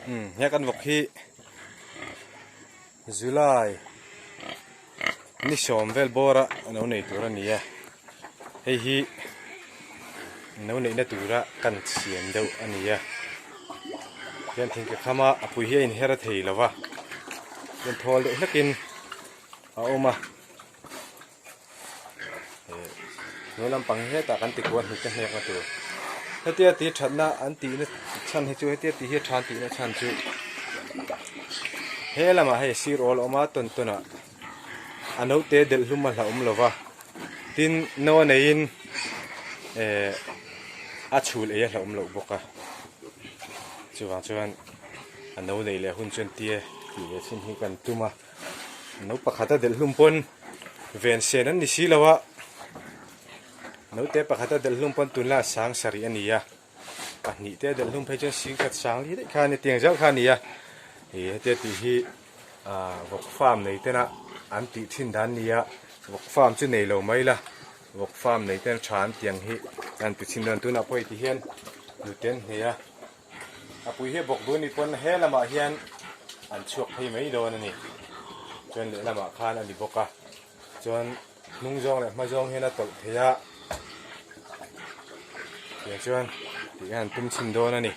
Umm he kan vawk hi July ni sawm vel bawra lo nei tur a ni a hei hi lo neihna tura kan siam deuh a ni a hian thingke khama a pui hi a inher a thei lo va hian thawl deuh hlekin a awm a. Hnuai lampang hi hetah kan ti kual hnute hnek na tur hetia tih thatna an tihna chhan hi chu hetia tih hi a tha an tihna chhan chu he lamah hei sir awl a awm a tawn tawn ah a naute delh hlum a hlauhawm lo va tin no a neiin eh a chhul ei a hlauhawm loh bawk a chuvang chuan a no neih leh hun chuan tia tih leh chin hi kan tum a. No pakhata delh hlum pawn ven sen an ni si lo a note pakhata delh hlum pawn tunlai a sang sarih a ni a pahnih te a delh hlum phei chuan singkhat sang li daih kha a ni tiang zel kha a ni a ih hetia tih hi ah vawk farm nei tena an tih thin dan a ni a vawk farm chu nei lo mai la vawk farm nei ten tha an tiang hi an ti thin dawn tunah pawh heti hian nute an hne a. A pui hi bawk dun ni pawn he lamah hian an chhuak phei mai dawn a ni. Chuan lehlamah khan a ni bawk a. Chuan hnung zawng leh hma zawng hian a tawlh thei a. Tiang chuan tih hian an tum chhin dawn a ni.